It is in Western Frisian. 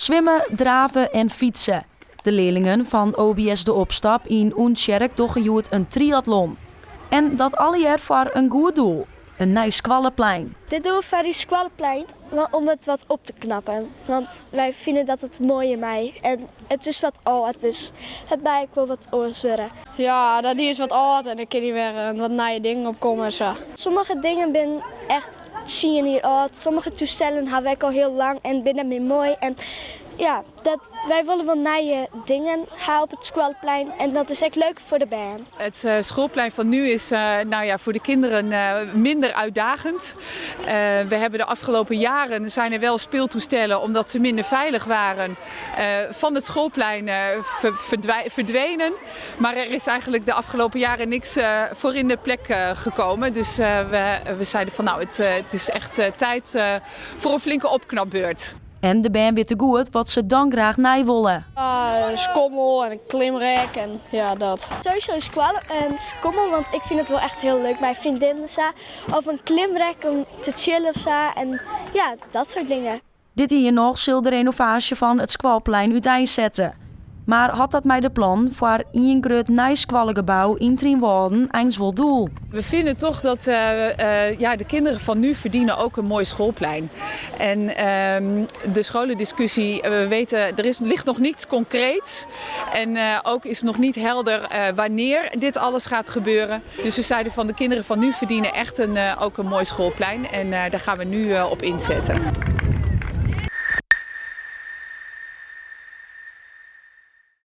Swimme, drave en fytse. De learlingen fan OBS De Opstap yn Oentsjerk dogge hjoed in triatlon. En dat allegear foar in goed doel, in nij skoalleplein. Dit dogge we foar ús skoalleplein om it wat op te knappen. Want wy fine dat it moaier mei en it is wat âld, dus it mei ek wol wat oars wurde. Ja, dat dy is wat âld en der kinne wer wat nije dingen op komme en sa. Sommige dingen binne echt 10 jier âld, sommige toestellen hawwe ek al hiel lang en binne net mear moai. En ja, dat, wy wolle wol nije dingen ha op it skoalleplein en dat is ek leuk foar de bern. Het schoolplein van nu is nou ja, voor de kinderen minder uitdagend. We hebben de afgelopen jaren zijn er wel speeltoestellen, omdat ze minder veilig waren, van het schoolplein verdwenen. Maar er is eigenlijk de afgelopen jaren niks voor in de plek gekomen. Dus we zeiden van nou, het is echt tijd voor een flinke opknapbeurt. En de bern witte goed wat se dan graach nij wolle. Een skommel en een klimrek en ja, dat. Sowieso een skoalle, in skommel, want ik fyn it wol echt hiel leuk mei freondinnen sa. Of in klimrek om te chillen of sa. En ja, dat soart dingen. Dit jier noch sil de renovaasje fan it skoalplein úteinsette. Mar hat dat mei de plannen foar ien grut nij skoallegebou yn Trynwâlden eins wol doel? We vinden toch dat ja, de kinderen van nu verdienen ook een mooi schoolplein. En de scholendiscussie, we weten, er is, ligt nog niets concreets. En ook is nog niet helder wanneer dit alles gaat gebeuren. Dus we zeiden van de kinderen van nu verdienen echt ook een mooi schoolplein. En daar gaan we nu op inzetten.